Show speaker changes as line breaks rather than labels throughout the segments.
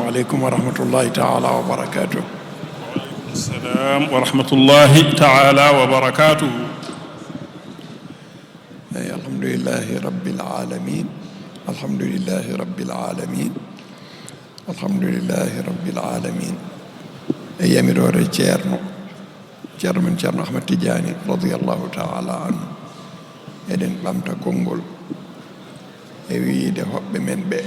عليكم ورحمة الله تعالى وبركاته.
السلام ورحمة الله تعالى وبركاته.
الحمد لله رب العالمين. الحمد لله رب العالمين. الحمد لله رب العالمين. أياميرور ceerno men ceerno Ahmad Tidiane radiyallahu ta'ala anhu eɗen ɓamta konngol e wiide hoɓɓe men ɓe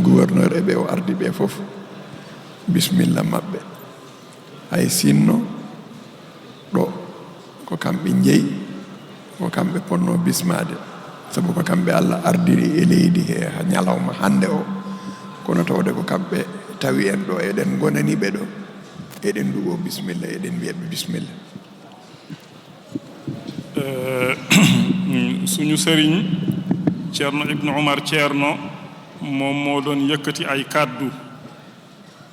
gouverneur e ɓe o ardi ɓe fof bisimilla maɓɓe hay sinno ɗo ko kamɓe jeyi ko kamɓe ponno bismade sabu ko kamɓe Allah ardiri e leydi he ñalawma hande o kono tawde ko kamɓe tawi en ɗo eɗen gonani ɓe ɗo eɗen duwo bisimilla eɗen mbiyaɓe bisimilla.
suñu sëriñ ceerno ibnu Umar ceerno moom moo doon yëkkati ay kàddu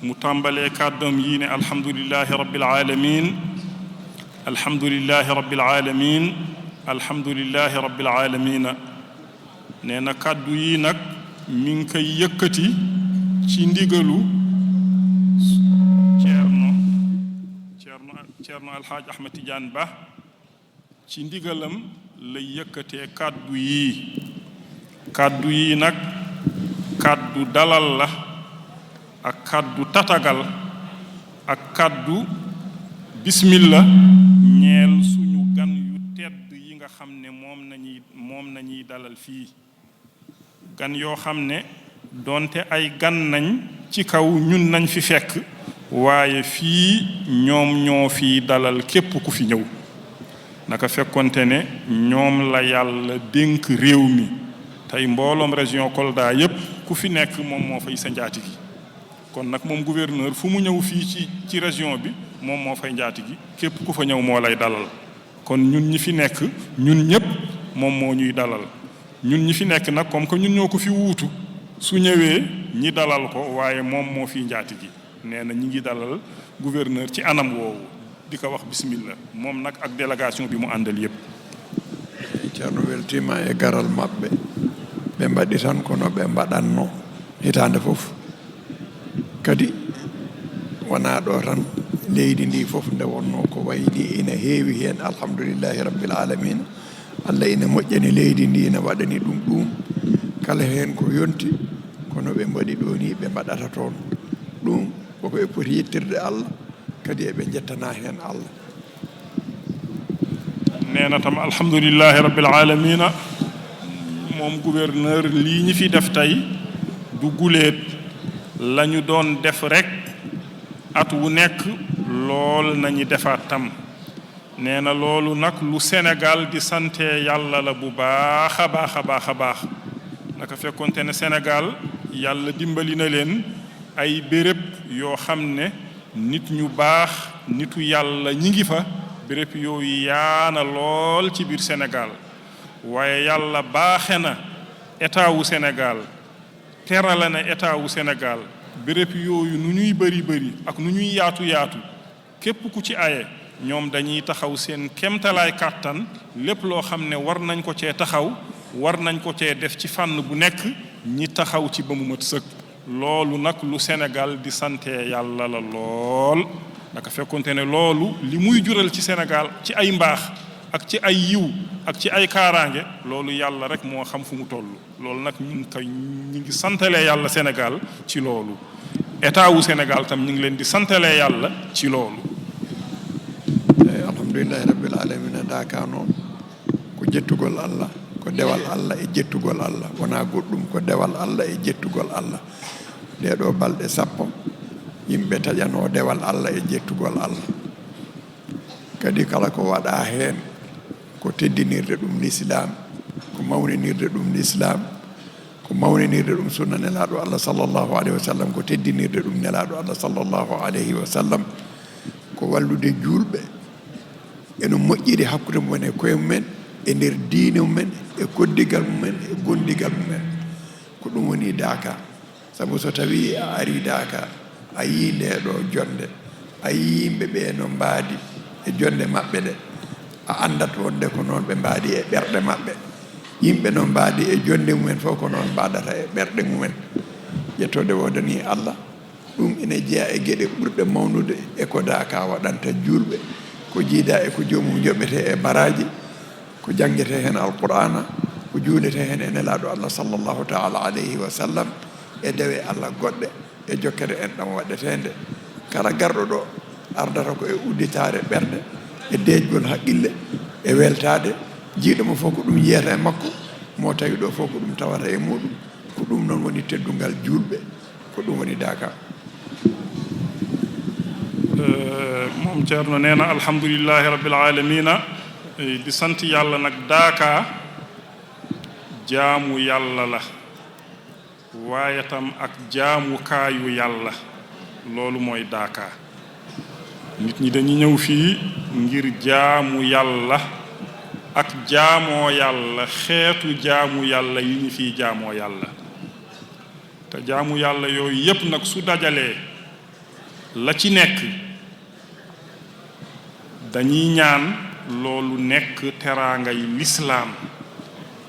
mu tàmbalee kàddoom yii ne alhamdulillahi rabbil alamin alhamdulillahi rabbil alamin alhamdulillahi rabbil alamina nee na kàddu yii nag mi ngi koy yëkkati ci ndigalu ceerno alhaaj Ahmad Tidiane Ba ci ndigalam lay yëkkatee kàddu yii nag kàddu dalal la ak kàddu tatagal ak kàddu bismillah ñeel suñu gan yu tedd yi nga xam ne moom nañuy dalal fii gan yoo xam ne doonte ay gan nañ ci kaw ñun nañ fi fekk waaye fii ñoom ñoo fi dalal képp ku fi ñëw naka fekkonte ne ñoom la yàlla dénk réew mi tey mbooloom région Kolda yépp ku fi nekk moom moo fay sa njaati gi kon nag moom gouverneur fu mu ñëw fii ci région bi moom moo fay njaati gi képp ku fa ñëw moo lay dalal kon ñun ñi fi nekk ñun ñépp moom moo ñuy dalal ñun ñi fi nekk nag comme que ñun ñoo ko fi wuutu su ñëwee ñi dalal ko waaye moom moo fi njaati gi nee na ñi ngi dalal gouverneur ci anam woowu di ko wax bismillah moom nag ak délégation bi mu àndal yépp
ceerno weltima e garal maɓɓe ɓe mbaɗi tan kono ɓe mbaɗatno hitande fof kadi wona ɗo tan leydi ndi fof nde wonno ko wayni ina heewi hen alhamdulillahi rabbil alamin Allah ina moƴƴani leydi ndi ina waɗani ɗum kala hen ko yonti kono ɓe mbaɗi ɗo ni ɓe mbaɗata toon ɗum koko e poti yettirde Allah kadi eɓe jettana hen Allah.
nee na tam alhamdulillahi rabbil alamina moom gouverneur lii ñi fi def tey du guléet lañu doon def rek at wu nekk lool nañu defaat tam nee na loolu nag lu Sénégal di sante yàlla la bu baax a baax a baax a baax naka fekkonte ne Sénégal yàlla dimbali na leen ay béréb yoo xam ne nit ñu baax nitu yàlla ñi ngi fa béréb yooyu yaana lool ci biir Sénégal waaye yàlla baaxe na état wu Sénégal terale na état wu Sénégal béréb yooyu nu ñuy bëri ak nu ñuy yaatu képp ku ci aye ñoom dañuy taxaw seen kemtalaay kàttan lépp loo xam ne war nañ ko cee taxaw war nañ ko cee def ci fànn bu nekk ñi taxaw ci ba mu mat sëkk loolu nag lu Sénégal di sante yàlla la lool naka fekkonte ne loolu li muy jural ci Sénégal ci ay mbaax ak ci ay yiw ak ci ay kaaraange loolu yàlla rek moo xam fu mu toll loolu nag ñu ngi santalee yàlla Sénégal ci loolu état wu Sénégal tam ñu ngi leen di santalee yàlla ci loolu.
alhamdulillahi rabbil alamin daaka noon ko jettugol Allah ko dewal Allah e jettugol Allah wona goɗɗum ko dewal Allah e jettugol Allah ɗeɗo balɗe sappo yimɓe taƴano dewal Allah e jettugol Allah kadi kala ko waɗa hen ko teddinirde ɗum l'islam ko mawninirde ɗum l'islam ko mawninirde ɗum sunna nelaɗo Allah sallllahu alayhi wa sallam ko teddinirde ɗum nelaɗo Allah sallllahu alayhi wa sallam ko wallude julɓe eno moƴƴiri hakkude mumen e koye mumen e nder diine mumen e koddigal mumen e gondigal mumen ko ɗum woni daaka sabu so tawi a ari daaka a yii ndeɗo jonde a yii yimɓe ɓe no mbaadi e jonde maɓɓe ɗe a andat wonde ko noon ɓe mbaadi e ɓerɗe maɓɓe yimɓe no mbaadi e jonde mumen fof ko noon mbaɗata e ɓerɗe mumen yettode wodani Allah ɗum ina jeeya e geɗe ɓurɗe mawnude e ko Daka waɗanta julɓe ko jiida e ko joomum joɓete e baraji ko jangete hen alqur'ana ko juulete hen e nelaɗo Allah sallllahu taala alayhi wa sallam e dewe Allah goɗɗe e jokkere en ɗam waɗetende kala garɗo ɗo ardata ko e udditare ɓerde e deejgol haqqille e weltade jiiɗo mo fof ko ɗum yiyata e makko mo tawi ɗo fof ko ɗum tawata e muɗum ko ɗum noon woni teddungal julɓe ko ɗum woni Daka.
moom Ceerno nee na alhamdulillahi rabbil alamina di sant yàlla nag Daka jaamu yàlla la waaye tam ak jaamu kaayu yàlla loolu mooy Daka nit ñi dañuy ñëw fii ngir jaamu yàlla ak jaamoo yàlla xeetu jaamu yàlla yi ñu fiy jaamoo yàlla te jaamu yàlla yooyu yépp nag su dajalee la ci nekk dañuy ñaan loolu nekk teraangay lislaam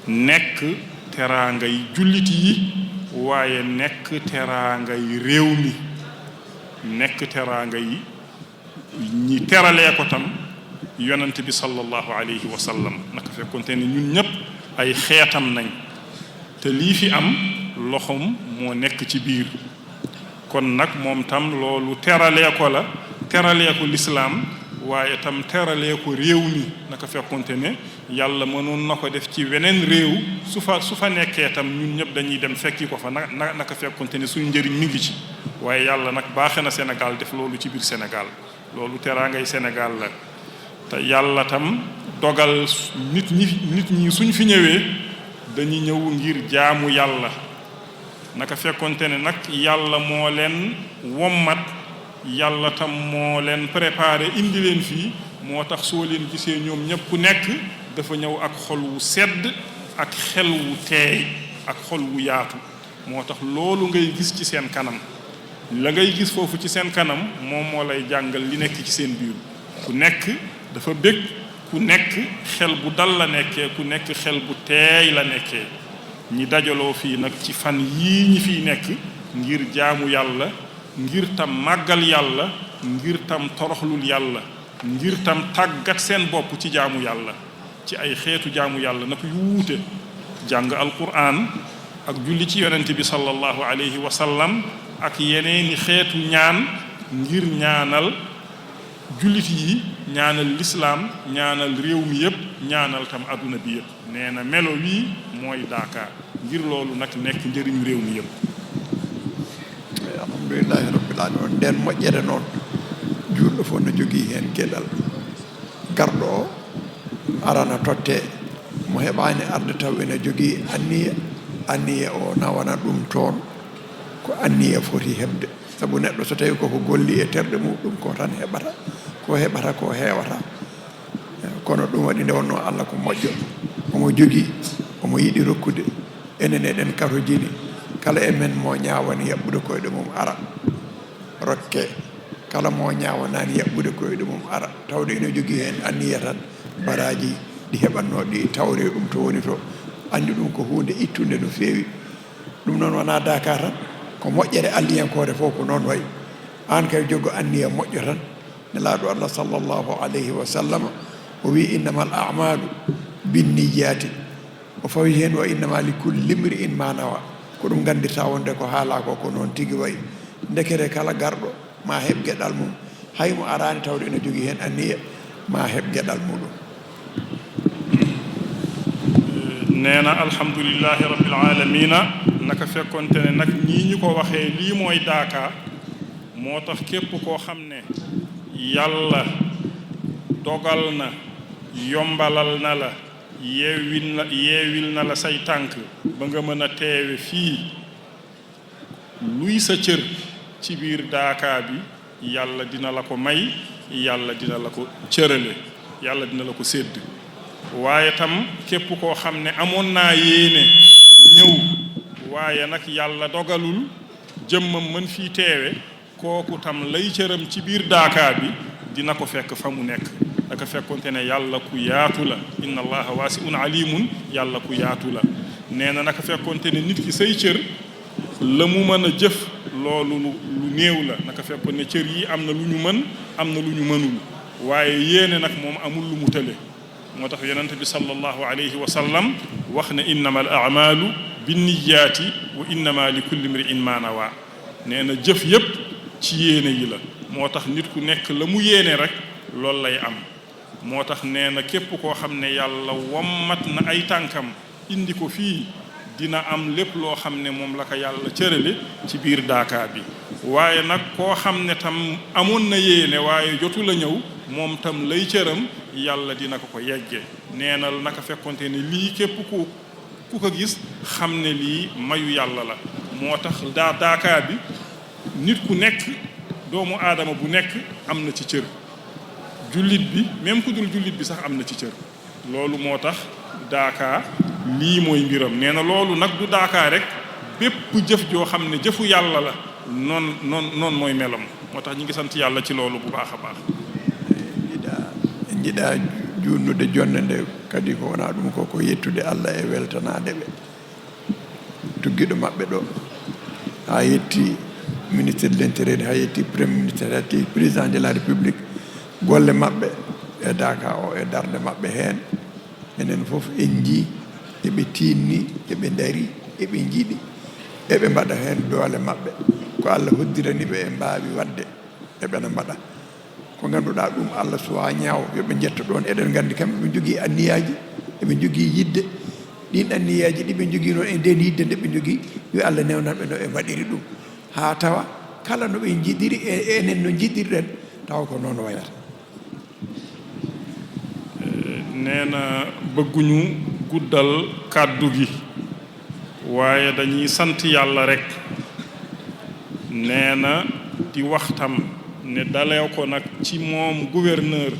nekk teraangay jullit yi waaye nekk teraangay réew mi nekk teraangay ñi teralee ko tam yonent bi sallallahu alayhi wa sallam naka fekkonte ne ñun ñëpp ay xeetam nañ te lii fi am loxoom moo nekk ci biir kon nag moom tam loolu teralee ko la teralee ko lislaam waaye tam teralee ko réew mi naka fekkonte ne yàlla mënoon na ko def ci weneen réew su fa nekkee tam ñun ñëpp dañuy dem fekki ko fa naka fekkonte ne suñu njëriñ mi ngi ci waaye yàlla nag baaxe na Sénégal def loolu ci biir Sénégal loolu teraangay Sénégal la te yàlla tam dogal nit ñi suñ fi ñëwee dañuy ñëw ngir jaamu yàlla naka fekkonte ne nag yàlla moo leen wommat yàlla tam moo leen préparé indi leen fii moo tax soo leen gisee ñoom ñëpp ku nekk dafa ñëw ak xol wu sedd ak xel wu teey ak xol wu yaatu moo tax loolu ngay gis ci seen kanam la ngay gis foofu ci seen kanam moom moo lay jàngal li nekk ci seen biir ku nekk dafa bég ku nekk xel bu dal la nekkee ku nekk xel bu teey la nekkee ñi dajaloo fii nag ci fan yii ñi fiy nekk ngir jaamu yàlla ngir tam màggal yàlla ngir tam toroxlul yàlla ngir tam tàggat seen bopp ci jaamu yàlla ci ay xeetu jaamu yàlla nag yu wuute jàng alquran ak julli ci yonent bi sallallahu alayhi wa sallam ak yeneeni xeetu ñaan ngir ñaanal jullit yi ñaanal lislaam ñaanal réew mi yëpp ñaanal tam adduna bi yëpp nee na melo wii mooy Daka ngir loolu nag nekk njëriñu réew mi yëpp.
alhamdulillahi rabbil alamin nden moƴƴere noon julɗo fof no jogii heen geɗal garɗo o arana totte mo heɓaani arde taw ene jogii anniya o nawana ɗum toon ko anniya foti heɓde sabu neɗɗo so tawi koko golli e terɗe muɗum ko tan heɓata ko heewata kono ɗum waɗi nde wonno Allah ko moƴƴo omo jogii omo yiɗi rokkude enen eɗen katojini kala e men mo ñaawani yaɓɓude koyɗe mum ara rokke kala mo ñaawanani yaɓɓude koyɗe mum ara tawde ene jogii heen anniya tan baraji ɗi heɓatno ɗi tawre ɗum to woni to andi ɗum ko hunde ittude no feewi ɗum noon wona Daka tan ko moƴƴere alliyankore fof ko noon wayi an kay joggo anniya moƴƴo tan nelaaɗo Allah sallllahu alayhi wa sallam o wi innamal a'malu binniyati o fawi heen wa innama li kulli imri'in ma nawa ko ɗum gandirta wonde ko haala ko noon tigi wayi ndekere kala garɗo ma heɓ geɗal mum haymo arani tawde ene jogii heen anniya ma heɓ geɗal muɗum.
nee na alhamdulillahi rabbil alamina naka fekkonte ne nag nii ñu ko waxee lii mooy Daka moo tax képp koo xam ne yàlla dogal na yombalal na la yeewil na la say tànk ba nga mën a teewe fii luy sa cër ci biir Daka bi yàlla dina la ko may yàlla dina la ko cërale yàlla dina la ko sédd waaye tam képp koo xam ne amoon naa yéene ñëw waaye nag yàlla dogalul jëmmam mën fii teewe kooku tam lay cëram ci biir Daka bi dina ko fekk fa mu nekk daka fekkonte ne yàlla ku yaatu la inna allaha waasi'un alimun yàlla ku yaatu la nee na naka fekkonte ne nit ki say cër la mu mën a jëf loolu lu néew la naka fekkoon ne cër yi am na lu ñu mën am na lu ñu mënul waaye yéene nag moom amul lu mu tële moo tax yonent bi sallallahu alayhi wa sallam wax ne innama al a'malu binniyaati wa innama li kulli imri'in ma nawa nee na jëf yépp ci yéene yi la moo tax nit ku nekk la mu yéene rek loolu lay am moo tax nee na képp koo xam ne yàlla wommat na ay tànkam indi ko fii dina am lépp loo xam ne moom la ko yàlla cërale ci biir Daaka bi waaye nag koo xam ne tam amoon na yéene waaye jotu la ñëw moom tam lay cëram yàlla dina ko yegge nee na naka fekkonte ne lii képp ku ko gis xam ne lii mayu yàlla la moo tax Daaka bi nit ku nekk doomu aadama bu nekk am na ci cër jullit bi même ku dul jullit bi sax am na ci cër loolu moo tax Daaka lii mooy mbiram nee na loolu nag du Daaka rek bépp jëf joo xam ne jëfu yàlla la noon mooy melam moo tax ñu ngi sant yàlla ci loolu bu baax a baax
jiɗa junnude jonde nde kadi ko wona ɗum ko yettude Allah e weltanade ɓe tuggiɗo maɓɓe ɗo ha yetti ministre de l'intérieur ha yetti premier ministre ha yetti président de la république golle maɓɓe e Daaka o e darde maɓɓe heen enen fof en jii eɓe tinni eɓe dari eɓe jiiɗi eɓe mbaɗa heen doole maɓɓe ko Allah hoddirani ɓe e mbaawi wadde eɓena mbaɗa ko ngannduɗaa ɗum Allah suwa ñaaw yoɓe jetta ɗon eɗen nganndi kamɓe ɓe jogii anniyaji eɓe jogii yidde ɗin anniyaji ɗi ɓe jogii noon e nden yidde nde ɓe jogii yo Allah newnan ɓe no ɓe mbaɗiri ɗum haa tawa kala no ɓe jiɗiri enen no jiɗirɗen taw ko noon wayata
nee na bëgguñu guddal kàddu gi waaye dañuy sant yàlla rekk nee na di waxtam ne dalee ko nag ci moom gouverneur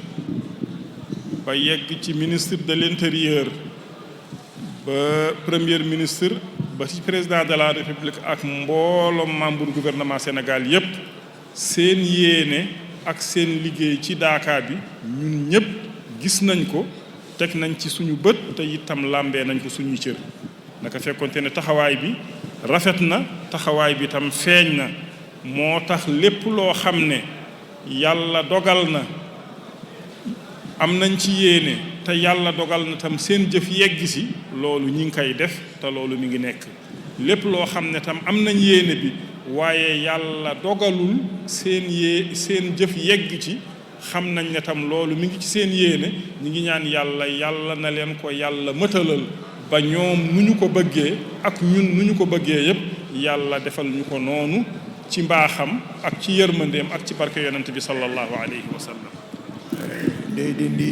ba yegg ci ministre de l'intérieur ba premier ministre ba ci président de la république ak mbooloom membre gouvernement Sénégal yépp seen yéene ak seen liggéey ci Daaka bi ñun ñépp gis nañ ko teg nañ ci suñu bët te itam làmbee nañ ko suñu cër naka fekkonte ne taxawaay bi rafet na taxawaay bi tam feeñ na moo tax lépp loo xam ne yàlla dogal na am nañ ci yéene te yàlla dogal na tam seen jëf yegg si loolu ñi ngi koy def te loolu mi ngi nekk lépp loo xam ne tam am nañ yéene bi waaye yàlla dogalul seen jëf yegg ci xam nañ ne tam loolu mi ngi ci seen yéene ñi ngi ñaan yàlla na leen ko yàlla mëtalal ba ñoom nu ñu ko bëggee ak ñun nu ñu ko bëggee yépp yàlla defal ñu ko noonu ci mbaaxam ak ci yërmandeem ak ci barke yonent bi sallallahu alayhi wa sallam
leydi ndi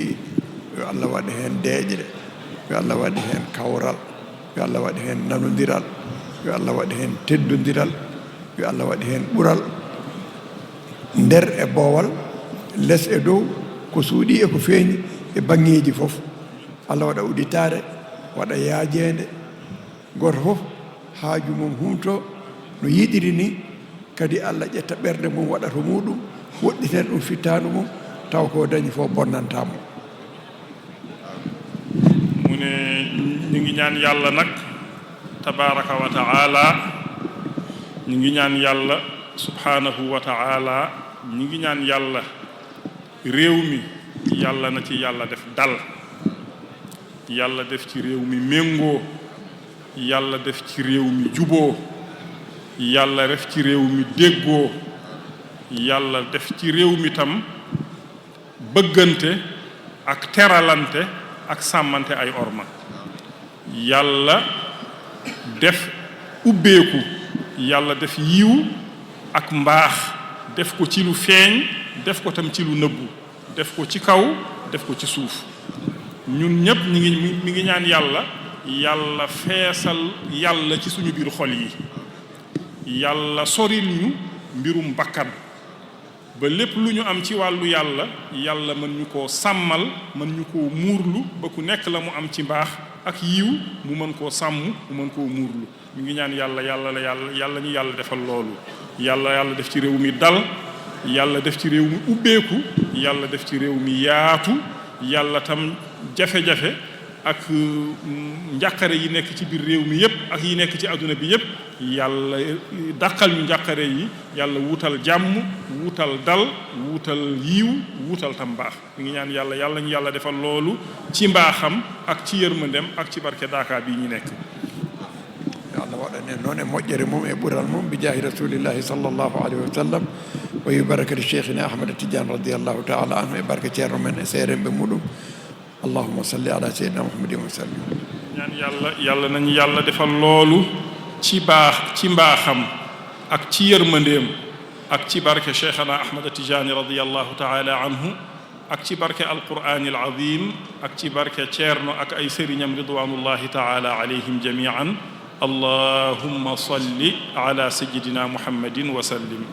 yo Allah waɗi heen deeƴre yo Allah waɗi heen kawral yo Allah waɗi heen nanodiral yo Allah waɗi heen teddodiral yo Allah waɗi heen ɓural nder e boowal less e dow ko suuɗi e ko feeñi e baŋŋeeji fof Allah waɗa uditare waɗa yaajeende goto fof haaju mum humto no yiɗiri ni kadi Allah ƴetta ɓernde mum waɗa to muɗum woɗɗiten ɗum fittaanu mum taw ko dañi fof bonnantamo
mu ne ñu ngi ñaan yàlla nag tabaraka wa taala ñu ngi ñaan yàlla subhanahu wa taala ñu ngi ñaan yàlla réew mi yàlla na ci yàlla def dal yàlla def ci réew mi méngoo yàlla def ci réew mi juboo yàlla def ci réew mi déggoo yàlla def ci réew mi tam bëggante ak teralante ak sàmmante ay orma yàlla def ubbeeku yàlla def yiw ak mbaax def ko ci lu feeñ def ko tam ci lu nëbbu def ko ci kaw def ko ci suuf ñun ñépp mi ngi ñaan yàlla feesal yàlla ci suñu biir xol yi yàlla soril ñu mbirum bakkan ba lépp lu ñu am ci wàllu yàlla mën ñu koo sàmmal mën ñu koo muurlu ba ku nekk la mu am ci mbaax ak yiw mu mën koo sàmm mu mën koo muurlu ñu ngi ñaan yàlla ñu yàlla defal loolu yàlla def ci réew mi dal yàlla def ci réew mi ubbeeku yàlla def ci réew mi yaatu yàlla tam jafe-jafe ak njàqare yi nekk ci biir réew mi yëpp ak yi nekk ci àdduna bi yëpp yàlla dàqal ñu njàqare yi yàlla wutal jàmm wutal dal wutal yiiw wutal tam mbaax mi ngi ñaan yàlla yàlla ñu yàlla defal loolu ci mbaaxam ak ci yërmandem ak ci barke Daaka bi ñu nekk.
Allah waɗane noon e moƴƴere mum e ɓural mum bi jaahi rasulillahi sallllahu alayhi wa sallam wa wi barakati cheikhina ahmada tidiane radiallahu taala anhu e barke ceerno men e seeremɓe muɗum allahumma salli ala seydina muhammadin wa sallim.
ñaan yàlla nañu yàlla defal loolu ci mbaaxam ak ci yërmandeem ak ci barke cheikhana ahmada tidiane radiallahu taala anhu ak ci barke alqur'ani alazim ak ci barke ceerno ak ay sëriñam ridwanullahi taala alayhim jamian allahumma salli ala sayyidina muhammadin wa sallim.